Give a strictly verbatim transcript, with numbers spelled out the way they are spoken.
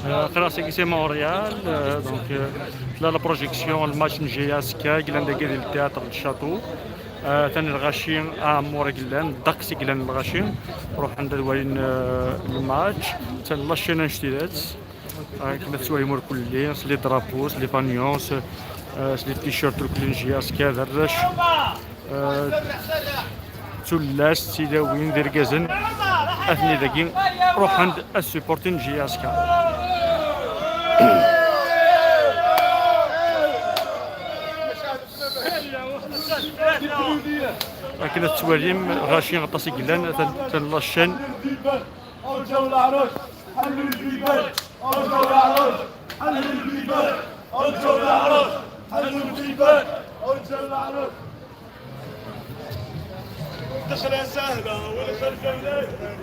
Euh, xlas, c'est Montréal, euh, donc euh, là la projection, le match n J S K, yellan dagi di le théâtre du château. Euh, atan lɣaci aɛemmur i yellan, ddeqs i yellan lɣaci, ruḥen-d ad walin euh, le match. Atan la chaîne n Jtidat. Akken ad tettwalim irkelli, s les drapeaux, s les fanions, s, euh, s les t-shirts irkelli n J S K, d arrac, euh, d tullas, d tilawin, d irgazen. Atni dagi, ruḥen-d ad supportin J S K. Akken ad tettwalim, lɣaci aṭas i yellan, atan, atan la chaîne. أرجو العروس، حلوا البيبان. أرجو العروس، حلوا البيبان. أرجو العروس، حلوا البيبان. أرجو العروس. دخلة سهلة والخلفة مليحة.